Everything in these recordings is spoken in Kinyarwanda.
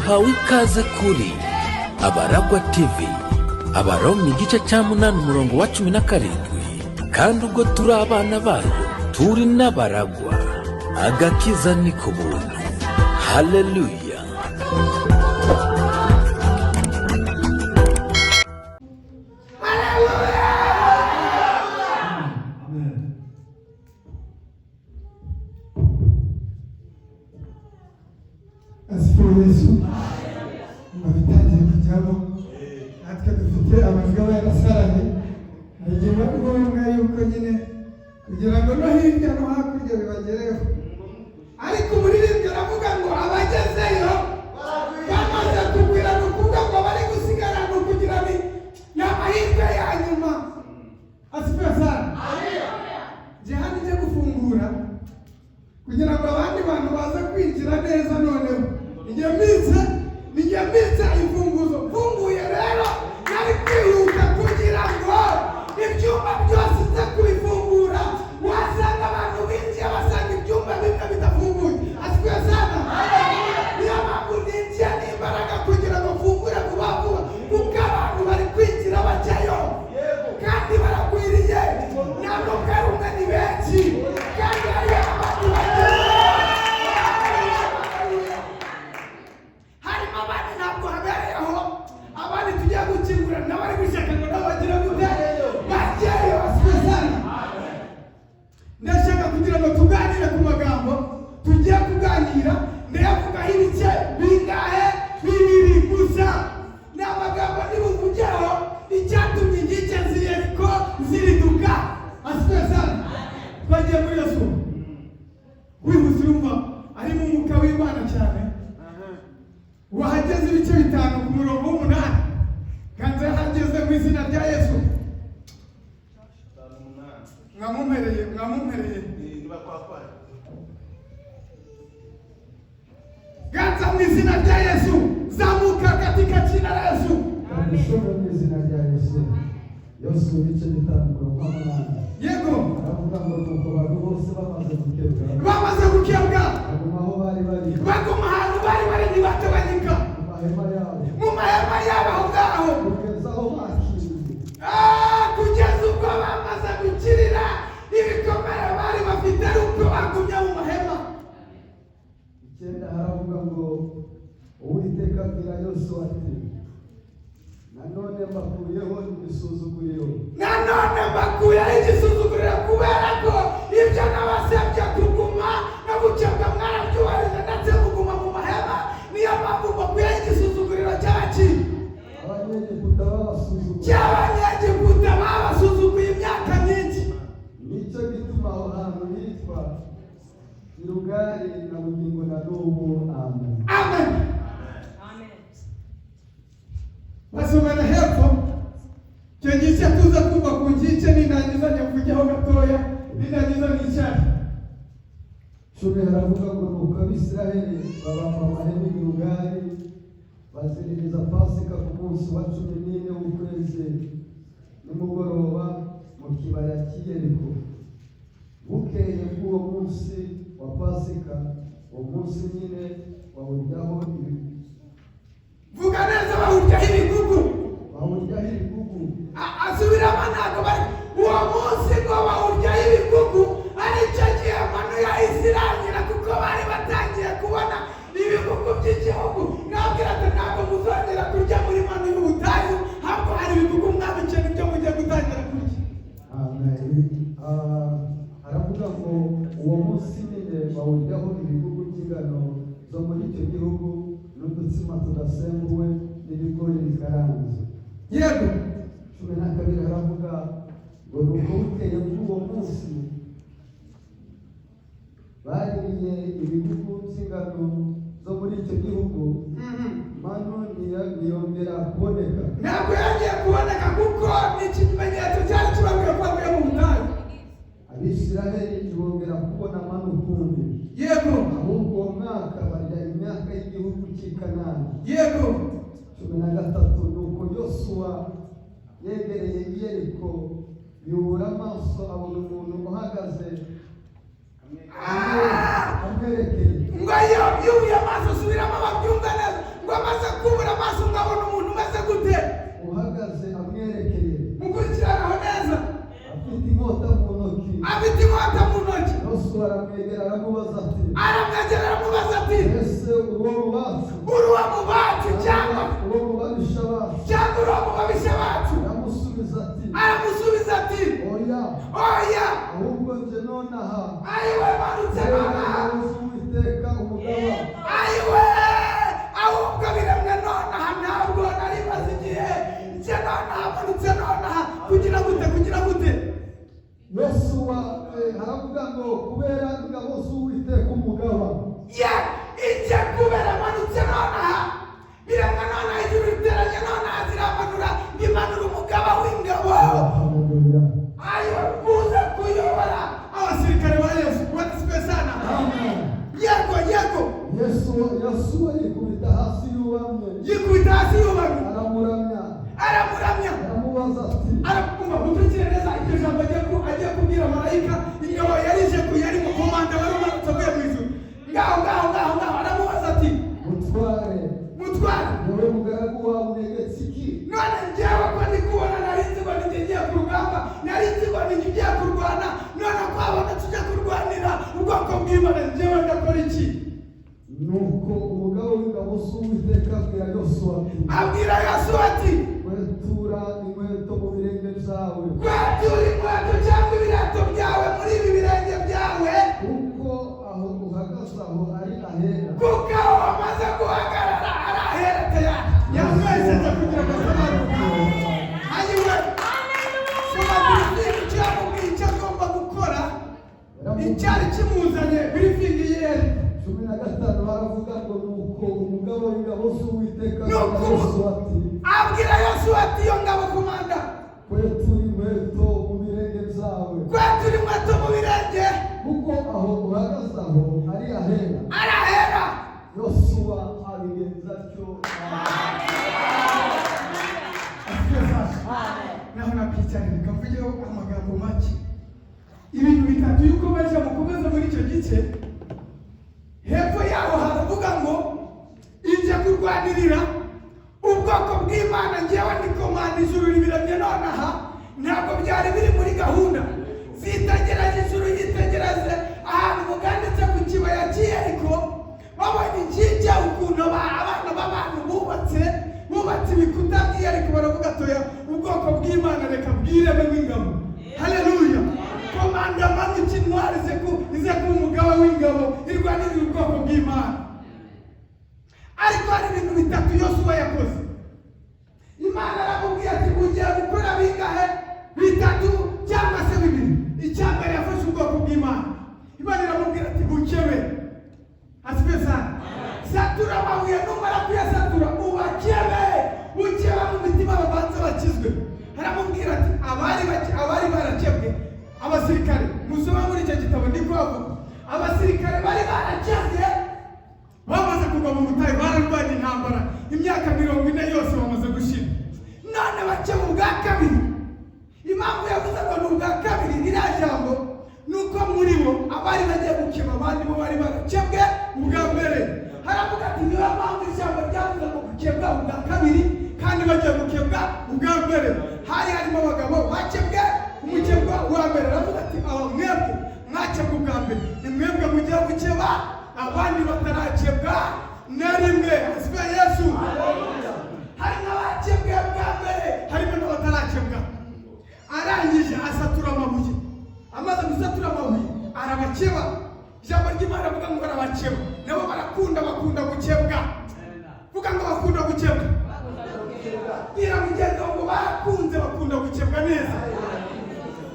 Uhawe ikaze kuri Abaragwa TV. Abaroma igice cya 8, umurongo wa 17: "Kandi ubwo turi abana bayo, turi n'abaragwa." Agakiza ni ku buntu. Haleluya! Asifiwe Yesu. Ngo bitangiye kujyamo, natwe dufite amajwi aba yarasaranye. Hari igihe biba ngombwa yuko nyine kugira ngo no hirya no hakurya bibagereho. Ariko umuririmbyi aravuga ngo abagezeyo bamaze kugwira, ni ukuvuga ngo bari gusigara ni ukugira ni amahirwe ya nyuma. Asifiwe sana. Njye hano ijya gufungura kugira ngo abandi bantu baze kwinjira neza. Noneho nijye mbitse imfunguzo. Mfunguye rero, nari kwihuta kugira ngo ibyumba byose nze kubifungura. Wasanga abantu binjiye basanga ibyumba bimwe bidafunguye. Asifiwe sana. Niyo mpamvu ninjiye n'imbaraga kugira ngo mfungure vuba vuba, kuko abantu bari kwinjira bajyayo kandi baragwiriye. Ntabwo bwari umwe, ni benshi, kandi hariyo abantu bagezeyo. Harimo abandi ntabwo habereyeho, abandi tugiye gukingura n'abari gushaka ngo nabo bagire gute? Bajyeyo. Asifiwe sana. Ndashaka kugira ngo tuganire ku magambo tugiye kuganira. Ndayavugaho ibice bingahe? Bibiri gusa. Ni amagambo nibuvugeho: icyatumye inkike z'i Yeriko ziriduka. Asifiwe sana. Twagiye muri Yosuwa wihuse, urumva arimo umwuka w'Imana cyane. Wahageze ibice 5 ku murongo w'8. Kandi yahageze mu izina rya Yesu. Mwamumpereye, mwamumpereye. Ganza mu izina rya Yesu, zamuka katika jina la Yesu. Dusome mu izina rya Yesu. Yosuwa ibice 5, umurongo w'8. Yego. Aravuga ngo: "Nuko abantu bose bamaze gukebwa, Bamaze gukebwa, baguma aho bari bari, baguma ahantu bari bari, ntibatobanyika, mu mahema yabo, mu mahema yabo aho ngaho, kugeza aho bakiriye." Ah, kugeza ubwo bamaze gukirira ibikomere bari bafite, ari uko bagumye mu mahema. 9 haravuga ngo: "Uwiteka abwira Yosuwa ati: 'Nanone mbakuyeho igisuzuguriro.'" Nanone mbakuyeho igisuzuguriro, kubera ko ibyo nabasabye kuguma no gukebwa mwarabyubahirije, ndetse muguma mu mahema. Niyo mpamvu mbakuyeho igisuzuguriro cy'abaki? Abanyegiputa babasuzuguye. Cy'Abanyegiputa babasuzuguye imyaka myinshi. Nicyo gituma aho hantu hitwa Gilugali na bugingo na n'ubu. Amen. Amen. Basomana hepfo icyo gice, tuza kumva ku gice. Nindangiza nyavugeho gatoya, nindangiza nicare. 10 haravuga ngo: "Nuko Abisiraheli babamba amahema i Gilugali, baziririza Pasika ku munsi wa 14 w'ukwezi nimugoroba mu kibaya cy'i Yeriko. Bukeye bw'uwo munsi wa Pasika, uwo munsi nyine bawuryaho Vuga neza, bawuryaho ibigugu. Bawuryaho ibigugu. Asubiramo, ntabwo bari uwo munsi ngo bawuryaho ibigugu. Aricyo gihe manu yahise irangira, kuko bari batangiye kubona ibigugu by'igihugu. Nabwira ati: "Ntabwo muzongera kurya muri manu y'ubutayu, ahubwo hari ibigugu mwabikena ibyo mugiye gutangira kurya." Amen. Ah, haravuga ngo: "Uwo munsi nyine bawuryaho ibigugu by'ingano zo muri icyo gihugu, n'udutsima tudasembuwe, n'ibigori bikaranze." Yego. 12 haravuga ngo: "Nuko bukeye bw'uwo munsi baririye ibigugu by'ingano zo muri icyo gihugu, manu ntiyongera kuboneka." Ntabwo yongeye kuboneka, kuko ni ikimenyetso cyari kibabwiye ko bavuye mu butayu. Abisiraheli ntibongera kubona manu ukundi, ahubwo uwo mwaka barya imyaka y'igihugu cy'i Kanani. 13: "Nuko Yosuwa yegereye i Yeriko, yubura amaso abona umuntu uhagaze amwerekeye." Ngo iyo yubuye amaso, subiramo babyumve neza, ngo amaze Yosuwa aramwegera aramubaza ati, Aramwegera aramubaza ati, ese uwo mu bacu, uri uwo mu bacu cyangwa uwo mu babisha bacu? Cyangwa uri uwo mu babisha bacu? Aramusubiza ati, Aramusubiza ati, oya, oya, ahubwo nje nonaha ayiwe, manutse nonaha ingabo z'Uwiteka umugaba. Ayiwe, ahubwo biremwe nonaha, ntabwo nari maze igihe. Nje nonaha, manutse nonaha kugira gute? Kugira gute? Yosuwa haravuga ngo kubera ingabo z'Uwiteka umugaba. Ye ijye kubera manutse nonaha, biremwe nonaha, ijuru riteranye nonaha, ziramanura, rimanura umugaba w'ingabo. Haleluya. Ayo kuza kuyobora abasirikare ba Yesu. Wanasifiwe sana. Amen. Yego, yego. Yesu Yosuwa yikubita hasi yubamye, Yikubita hasi yubamye, aramuramya, aramuramya, aramubaza ati, arakumva. Mukurikire neza iryo jambo agiye kubwira marayika. Ingabo yarije ku yari mu komanda wari umanutse avuye mu ijuru. Ngaho, ngaho, ngaho, ngaho, aramubaza ati, mutware, mutware, wowe mugaragu wawe untegetse iki? None njyewe ko ndi kubona, nari nzi ngo ninjye ngiye ku rugamba, nari nzi ngo ninjye ugiye kurwana, none ko habona tujya kurwanira ubwoko bw'Imana, njyewe ndakora iki? Nuko umugabo w'ingabo z'Uwiteka abwira Yosuwa ati, Abwira Yosuwa ati, kwetura inkweto mu birenge byawe, kwetura inkweto cyangwa ibirato byawe muri ibi birenge byawe, kuko aho uhagaze aho ari ahera. Kuko aho wamaze guhagarara ari ahera. Tayari yamwesheje kugira ngo asobanurwe. Ayiwe, soma briefing, icyo yamubwiye, icyo agomba gukora, icyari kimuzanye, briefing yeri. 15 baravuga ngo nuko umugabo w'ingabo z'Uwiteka Nuko abwira Yosuwa ati, abwira Yosuwa ati, iyo ngabo komanda, kwetura inkweto mu birenge byawe, kwetura inkweto mu birenge, kuko aho uhagaze aho ari ahera. Ari ahera. Yosuwa abigenza atyo. Asifiwe sana. Naho nakwicarira kavugeho amagambo make, ibintu bitatu. Iyo ukomeje, mukomeze muri icyo gice hepfo yaho, haravuga ngo ijya kurwanirira ubwoko bw'Imana. Ngewe ndi komanda, ijuru ribiremye nonaha, ntabwo byari biri muri gahunda. Zitegereje ijuru, yitegereze ahantu muganditse ku kibaya cy'Iyeriko, babonye ikijya ukuntu abana b'abantu bubatse ibikuta by'Iyeriko, baravuga toya, ubwoko bw'Imana reka bwireme nk'ingabo. Haleluya! Komanda manuka, intwari ize kuba umugaba w'ingabo irwanirira ubwoko bw'Imana. Ariko hari ibintu bitatu Yosuwa yakoze. Imana aramubwira ati ugiye gukora bingahe? Bitatu cyangwa se bibiri. Icya mbere, yafashe ubwoko bw'Imana, Imana iramubwira ati ukebe. Asifiwe sana. Satura amabuye, numara kuyasatura ubakebe, ukeba mu mitima, babanza bakizwe. Aramubwira ati abari barakebwe, abasirikare, musome muri icyo gitabo ndi kuhavuga, abasirikare bari barakebwe bamaze kugwa mu butayu, bararwanya intambara imyaka 40 yose, bamaze gushira, none bakeba ubwa kabiri. Impamvu yavuze ngo ni ubwa kabiri ririya jambo, ni uko muri bo abari bagiye gukeba, abandi bo bari barakebwe ubwa mbere. Haravuga ati niyo mpamvu ijambo ryavuze ngo gukebwa ubwa kabiri kandi bagiye gukebwa ubwa mbere. Hari harimo abagabo bakebwe umukebwa wa mbere. Aravuga ati aba mwebwe mwakebwa ubwa mbere, ni mwebwe mugiye gukeba abandi batarakebwa na rimwe. Asifiwe Yesu. Hari n'abakebwe bwa mbere, harimo n'abatarakebwa. Arangije asatura amabuye, amaze gusatura amabuye arabakeba. Ijambo ry'Imana avuga ngo arabakeba, nabo barakunda, bakunda gukebwa. Vuga ngo bakunda gukebwa. Bwira mugenzi wawe ngo barakunze, bakunda gukebwa neza.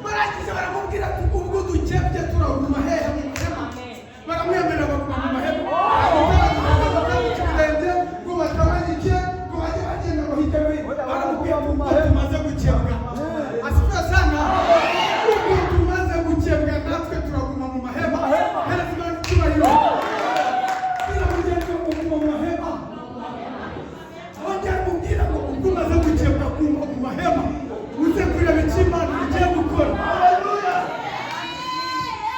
Barangije baramubwira ati ubwo dukebye turaguma hehe? Mu mahema. Baramwemerera baguma mu mahema, ibirenge ngo batabanyike, ngo bajye bagenda ngo hirya no hino. Baramubwira ati ubwo tumaze gukebwa, asifiwe sana, ubwo tumaze gukebwa natwe turaguma mu mahema. Hereza Imana icyubahiro. Bwira mugenzi wawe ngo guma mu mahema. Ongera umubwira ngo ubwo umaze gukebwa guma mu mahema, uze kureba icyo Imana igiye gukora.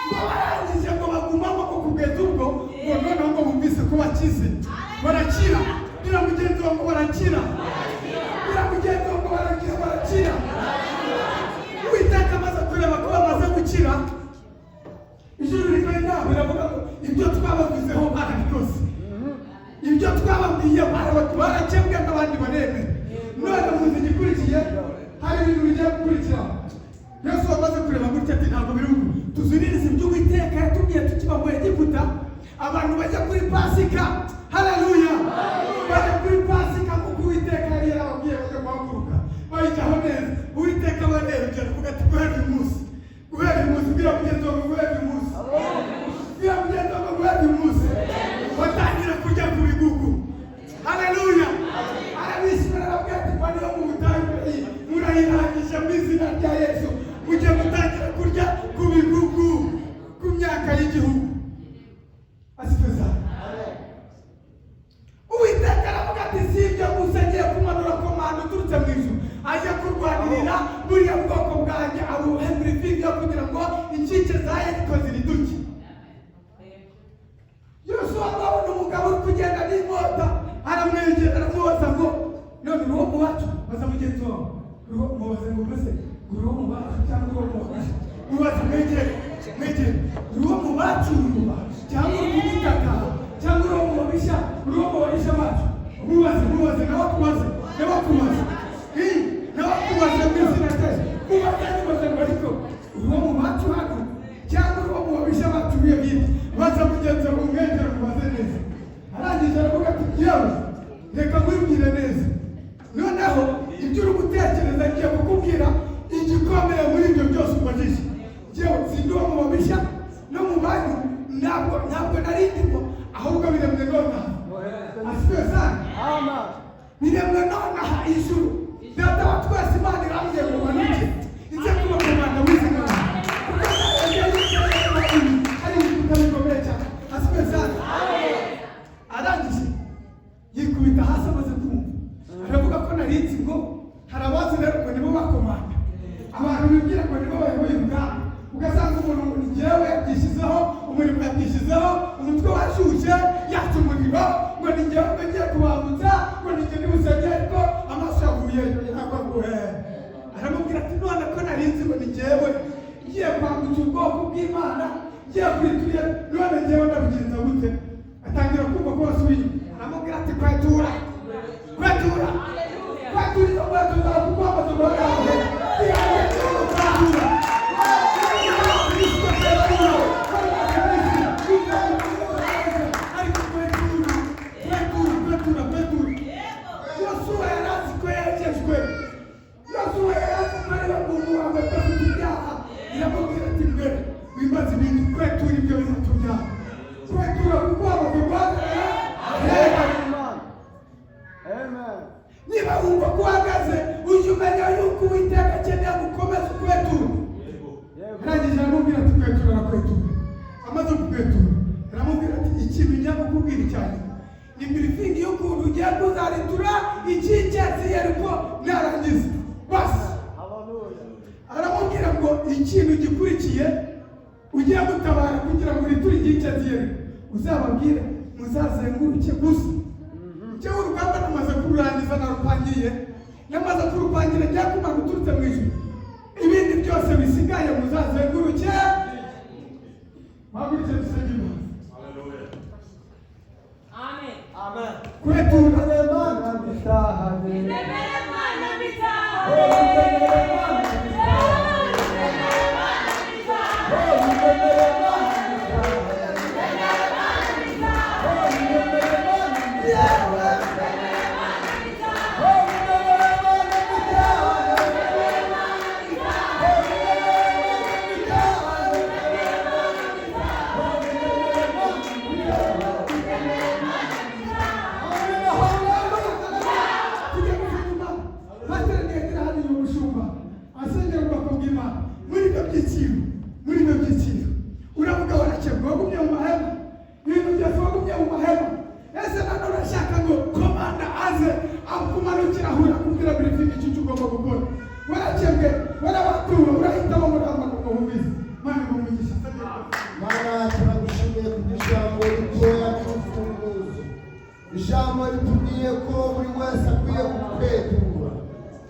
Ngo barangije ngo bagumamo, ngo kugeza ubwo ngo noneho ngo bumvise ko bakize, barakira. Bwira mugenzi wawe ngo barakira. Bwira mugenzi wawe ngo barakira, barakira. Uwiteka amaze kureba ko bamaze gukira, ijuru rikaba Ibyo twababwiye barakebwe n'abandi baremera. None muzi igikurikiye? Hari ibintu bigiye gukurikira. Yesu wamaze kureba gutya ati: "Ntabwo biri uku. Tuziririze ibyo Uwiteka yatubwiye tukiba mu Egiputa." Abantu bajya kuri Pasika, haleluya, bajya kuri Pasika kuko Uwiteka yari yarababwiye. Bajya guhaguruka, bayijyaho neza. Uwiteka barebye aravuga ati: "Guhera uyu munsi, guhera uyu munsi." Bwira mugenzi wawe: "Guhera uyu munsi." Bwira mugenzi wawe: "Guhera uyu munsi." Batangira kurya ku bigugu, haleluya. Arabishyura, arababwira ati: "Mani yo mu butayu murayirangije mu izina rya Yesu. Mujye gutangira kurya ku bigugu, ku myaka y'igihugu." Asifiwe sana. Uwiteka aravuga ati: "Si ibyo gusa, ngiye kumanura komanda uturutse mu ijuru, ajya kurwanirira buriya bwoko bwanjye, abuhe briefing yo kugira ngo inkike za Yeriko ziriduke." Yosuwa abona umugabo uri kugenda n'inkota, aramwegera, aramubaza ngo: "None uri uwo mu bacu?" Baza mugenzi wawe, mubaze ngo: "Mbese uri uwo mu bacu cyangwa uri uwo mu bacu?" Mubaze, mwegere, mwegere. Uri uwo mu bacu cyangwa uri kumutaka cyangwa uri uwo mu babisha, uri uwo mu babisha bacu? Mubaze, mubaze, nawe akubaze, nawe akubaze. Ii, nawe akubaze mu izina rya Yesu. Mubaze, mubaze ngo: "Ariko uri uwo mu bacu hano cyangwa uri uwo mu babisha bacu biyo hirya?" Baza mugenzi wawe, umwegere, mubaze neza. Arangije aravuga ati: "Yewe, reka nkwibwire neza. Noneho ibyo uri gutekereza, ngiye kukubwira igikomeye muri ibyo byose umbajije. Njyewe sindi uwo mu babisha no mu banyu, ntabwo nari ndimo, ahubwo biremwe nonaha." Asifiwe sana. Biremwe nonaha. Ijuru, Data wa twese Imana irambwiye ngo manuke nze kuba komanda w'izi ngabo, kuko ari ibikuta bikomeye cyane. Asifiwe sana. Arangije yikubita hasi amaze kumva, aravuga ko nari nzi ngo hari abazi rero ngo nibo bakomanda. Abantu bibwira ngo nibo bayoboye urugamba, ugasanga umuntu ngo ni njyewe, yabyishyizeho umurimo, yabyishyizeho umutwe washyushye, yatse umuriro, ngo ni njyewe, ngo ngiye kubambutsa, ngo ni njye ndibusenge, ariko amaso yavuyeyo ntabwo aguhe. Aramubwira ati: "None ko nari nzi ngo ni njyewe ngiye kwambutsa ubwoko bw'Imana, ngiye kwituriye, none njyewe ndabigenza gute?" Atangira kumva ko basubiye inyuma. Aramubwira ati: "Kwetura, kwetura, kwetura izo nkweto zawe, kuko wamaze guhagarara." Kwetura, ariko kwetura, kwetura, kwetura, kwetura. Yosuwa yari azi ko yejejwe. Yosuwa yari azi ko ariwe muntu wa mbere udafite ibyaha. Iramubwira ati: "Mbere wimaze ibintu, kwetura ibyo bintu byawe, kwetura, kuko wamaze guhagarara ahera." Amen. Niba wumva ko uhagaze, ujye umenya yuko Uwiteka akeneye gukomeza ukwetura. Yego. Arangije aramubwira ati: "Kwetura." Arakwetura. Amaze kukwetura, aramubwira ati: "Ikintu ngiye kukubwira cyane ni briefing y'ukuntu ugiye kuzaritura inkike Yeriko narangiza basi." Hallelujah. Aramubwira ngo: "Ikintu gikurikiye ugiye gutabara kugira ngo uriture inkike Yeriko, uzababwire muzazenguruke gusa. Njyewe urugamba namaze kururangiza, narupangiye, namaze kurupangira. Ngiye kumara uturutse mu ijuru, ibindi byose bisigaye muzazenguruke." Muhaguruke dusenge Imana. Amen. Amen. Kwetura. Mana bitahane. Nemere Mana bitahane. Oh, nemere Mana bitahane. Nemere Mana bitahane. Oh, nemere Mana bitahane. Nemere Mana bitahane. Oh, nemere Mana bitahane. Nemere Mana bitahane. Oh, nemere Mana bitahane. Nemere Mana bitahane. Oh, nemere Mana bitahane. Nemere Mana bitahane. Oh, nemere Mana bitahane. Nemere Mana bitahane. Amen. Hallelujah. Tujya gusenga Imana. Hateraniye hano uyu mushumba asengera ubwoko bw'Imana muri ibyo byiciro. Muri ibyo byiciro uravuga warakebwa, wagumye mu mahema, ibintu byose wagumye mu mahema. Ese none urashaka ngo komanda aze akumanukira ahura akubwira briefing icyo ugomba gukora? Warakebwe, warabatuwe, urahitamo muramba ngo mubizi. Mana mumugisha. Mana, turagushimiye kubw'ijambo ritoya ry'urufunguzo, ijambo ritubwiye ko buri wese akwiye gukwetura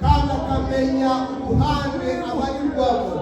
kandi akamenya uruhande abarirwamo.